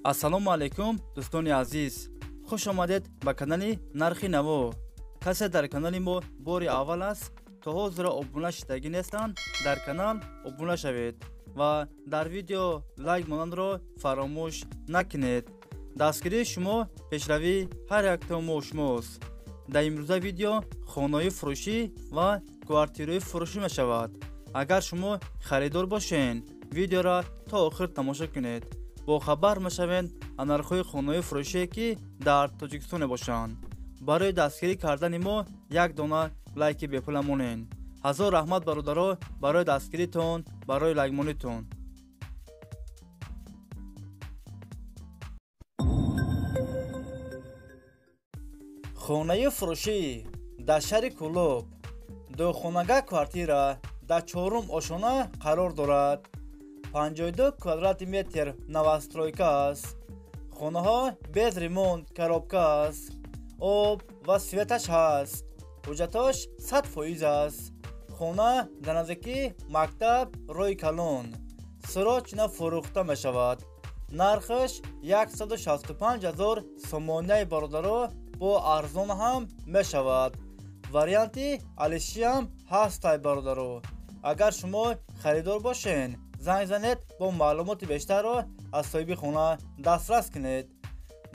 Ассалому алайкум, дӯстони азиз. Хуш омадед ба канали Нархи Наво. Касе дар канали мо бори аввал аст, то ҳозира обуна шидагӣ нестанд, дар канал обуна шавед ва дар видео лайк монандро фаромӯш накунед. Дастгирии шумо пешравии ҳар якто мо шумост. Дар имрӯза видео хонаҳои фурӯшӣ ва квартираҳои фурӯшӣ мешавад. Агар шумо харидор бошед, видеоро то охир тамошо кунед. Бохабар мешавед аз нархҳои хонаҳои фурӯшие, ки дар Тоҷикистон мебошанд. Барои дастгирӣ кардани мо як дона лайки бепула монед. Ҳазор раҳмат, бародаро, барои дастгиритон, барои лайкмонитон. Хонаи фурӯшӣ дар шаҳри Кӯлоб, духонага квартира дар чорум ошона қарор дорад. 52 квадрати метр новостройка аст. Хонаҳо без ремонт, коробка аст. Об ва светаш ҳаст. Ҳуҷҷатош 100% аст. Хона дар наздикии мактаб, роҳи калон. Срочно фурӯхта мешавад. Нархаш 165 000 сомонияи, бародаро, бо арзон ҳам мешавад. Варианти алишиам ҳастай, бародаро. Агар шумо харидор бошед, занг занед, бо маълумоти бештарро аз соҳиби хона дастрас кунед.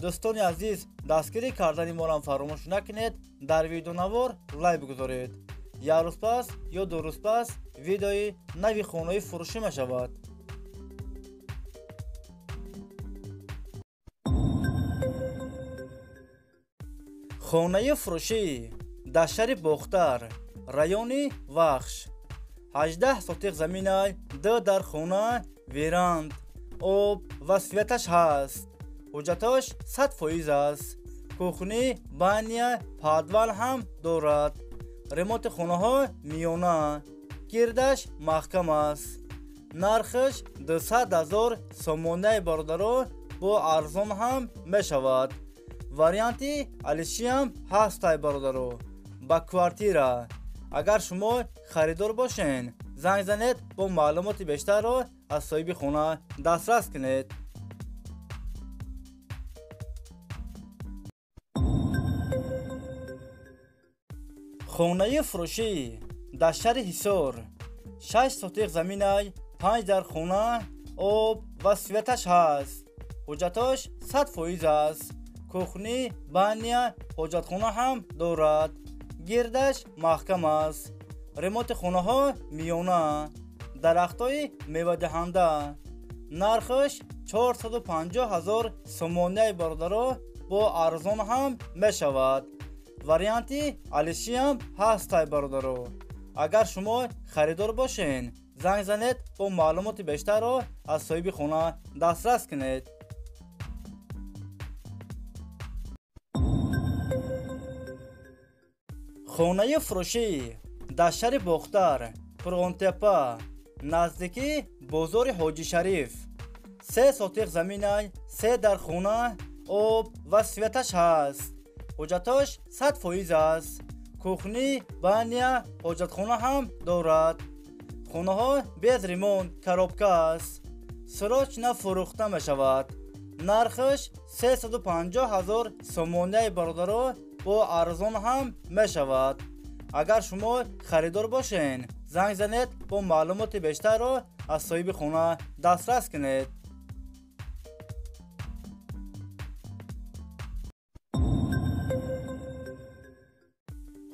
Дӯстони азиз, дастгирӣ кардани моро фаромӯш накунед, дар видеонавор лайк бигузоред. Як рӯз пас ё ду рӯз пас видеои нави хонаи фурӯшӣ мешавад. Хонаи фурӯшӣ дар шаҳри Бохтар, райони Вахш, 18 сотиқ заминай, ду дар хона, веранд, об ва светаш ҳаст. Ҳуҷҷатош 100% аст. Кухни, баня, подвал ҳам дорад. Ремонти хонаҳо миёна, гирдаш маҳкам аст. Нархаш 200 000 сомонияи, бародаро, бо арзон ҳам мешавад. Варианти алишиам ҳастай, бародаро, ба квартира. Агар шумо харидор бошед, занг занед, бо маълумоти бештарро аз соҳиби хона дастрас кунед. Хонаи фурӯшӣ дар шаҳри Ҳисор, 6 сотиқ заминай, 5 дар хона, об ва светаш ҳаст. Ҳуҷҷатош 100% аст. Кухни, баня, ҳоҷатхона ҳам дорад. Гирдаш маҳкам аст. Ремонти хонаҳо миёна, дарахтҳои мевадиҳанда. Нархаш 450 000 сомонияи, бародаро, бо арзон ҳам мешавад. Варианти алишиам ҳастай, бародаро. Агар шумо харидор бошед, занг занед, бо маълумоти бештарро аз соҳиби хона дастрас кунед. Хонаи фурӯшӣ дар шаҳри Бохтар, Қурғонтепа, наздикии бозори Ҳоҷи Шариф, 3 сотиқ заминай, 3 дар хона, об ва светаш ҳаст. Ҳуҷҷатош 100% аст. Кухни, баня, ҳоҷатхона ҳам дорад. Хонаҳо без ремонт, коробка аст. Срочно фурӯхта мешавад. Нархаш 350 000 сомонияи, бародаро, бо арзон ҳам мешавад. Агар шумо харидор бошед, занг занед, бо маълумоти бештарро аз соҳиби хона дастрас кунед.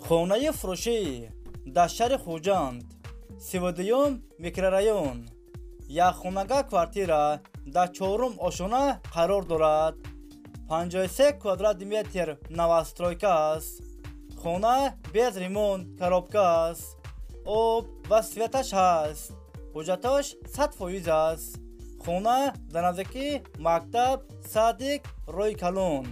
Хонаи фурӯшӣ дар шаҳри Хуҷанд, 32-юм микрорайон, якхонага квартира дар чорум ошона қарор дорад. 53 квадрати метр новостройка аст. Хона без ремонт, коробка аст. Об ва светаш ҳаст. Ҳуҷҷатош 100% аст. Хона дар наздикии мактаб, садик, роҳи калон.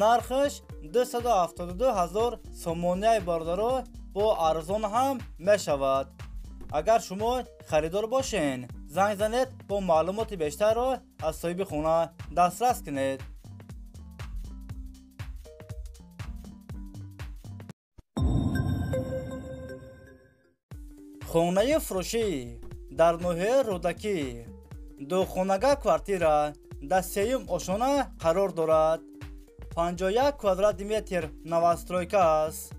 Нархаш 272 000 сомонияи, бародаро, бо арзон ҳам мешавад. Агар шумо харидор бошед, занг занед, бо маълумоти бештарро аз соҳиби хона дастрас кунед. Хонаи фурӯшӣ дар ноҳияи Рӯдакӣ, духонага квартира дар сеюм ошона қарор дорад. 51 квадрати метр новостройка аст.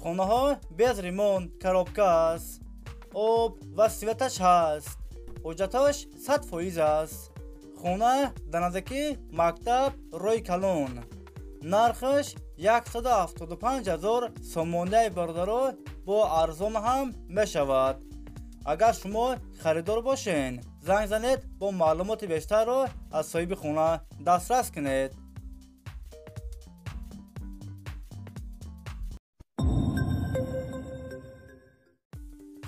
Хонаҳо без ремонт, коробка аст. Об ва светаш ҳаст. Ҳуҷҷаташ 100% аст. Хона дар наздикии мактаб, роҳи калон. Нархаш 175 000 сомонияи бародаро бо арзон ҳам мешавад. Агар шумо харидор бошед, занг занед, бо маълумоти бештарро аз соҳиби хона дастрас кунед.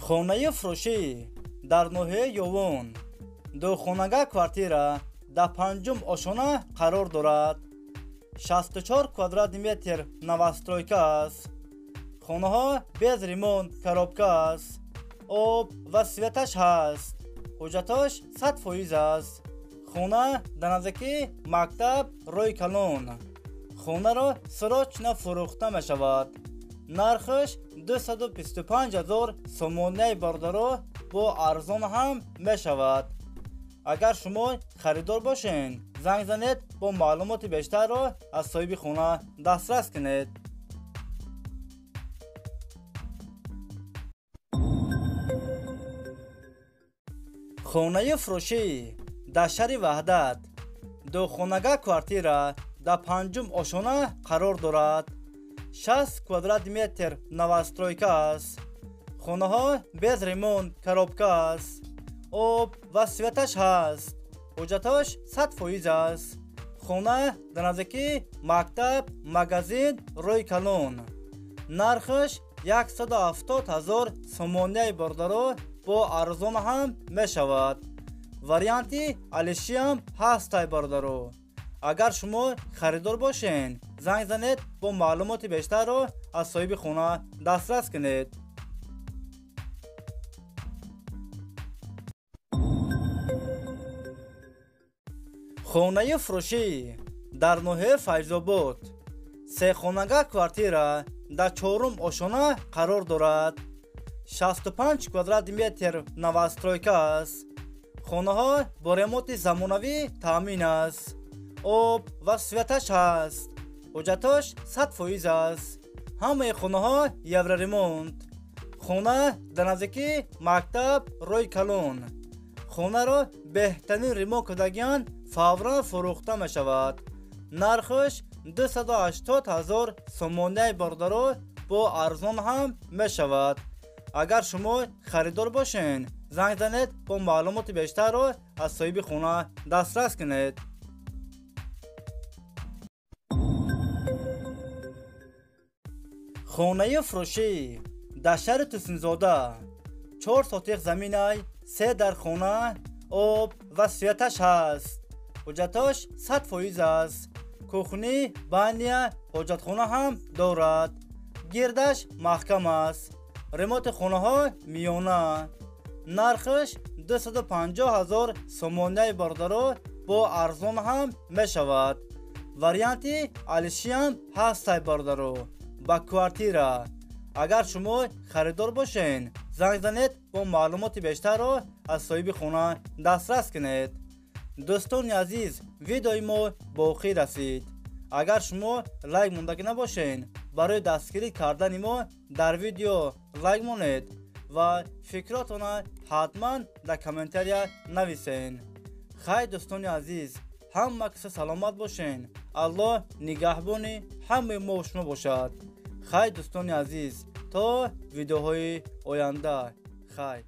Хонаи фурӯшӣ дар ноҳияи Ёвон. Духонага квартира дар панҷум ошона қарор дорад. 64 квадрати метр новостройка аст. Хонаҳо без ремонт, коробка аст. Об ва светаш ҳаст. Ҳуҷҷаташ 100% аст. Хона дар наздикии мактаб, роҳи калон. Хонаро срочно фурӯхта мешавад. Нархаш 225 000 сомонияи бародаро бо арзон ҳам мешавад. Агар шумо харидор бошед, занг занед, бо маълумоти бештарро аз соҳиби хона дастрас кунед. Хонаи фурӯшӣ дар шаҳри Ваҳдат. Духонага квартира дар панҷум ошона қарор дорад. 60 квадрати метр новостройка аст. Хонаҳо без ремонт, коробка аст. Об ва светаш ҳаст. Ҳуҷҷаташ 100% аст. Хона дар наздикии мактаб, магазин, роҳи калон. Нархаш 170 000 сомонияи бародаро бо арзон ҳам мешавад. Варианти алишиам ҳастай бародаро. Агар шумо харидор бошед, занг занед, бо маълумоти бештарро аз соҳиби хона дастрас кунед. Хонаи фурӯшӣ дар ноҳияи Файзобод. Сехонага квартира дар чорум ошона қарор дорад. 65 квадрати метр новостройка аст. Хонаҳо бо ремонти замонавӣ таъмин аст. Об ва светаш ҳаст. Ҳуҷҷаташ 100% аст. Ҳамаи хонаҳо евроремонт. Хона дар наздикии мактаб, роҳи калон. Хонаро беҳтарин ремонт кардагиан фавран фурӯхта мешавад. Нархаш 280 000 сомонияи бародаро бо арзон ҳам мешавад. Агар шумо харидор бошед, занг занед, бо маълумоти бештарро аз соҳиби хона дастрас кунед. Хонаи фурӯшӣ дар шаҳри Тусинзода. 4 сотиқ заминай, 3 дар хона, об ва светаш ҳаст. Ҳуҷҷаташ 100% аст. Кухни, баня, ҳоҷатхона ҳам дорад. Гирдаш маҳкам аст. Ремонти хонаҳо миёна. Нархаш 250 000 сомонияи бародаро бо арзон ҳам мешавад. Варианти алишиам ҳастай бародаро ба квартира. Агар шумо харидор бошед, занг занед, бо маълумоти бештарро аз соҳиби хона дастрас кунед. Дӯстони азиз, видеои мо ба охир расид. Агар шумо лайк мондагӣ набошед, барои дастгирӣ кардани мо дар видео лайк монед ва фикротонро ҳатман дар комментария нависед. Хай дӯстони азиз, ҳама киса саломат бошед. Аллоҳ нигаҳбони ҳамаи мо шумо бошад. Хай дӯстони азиз, то видеоҳои оянда. Хай.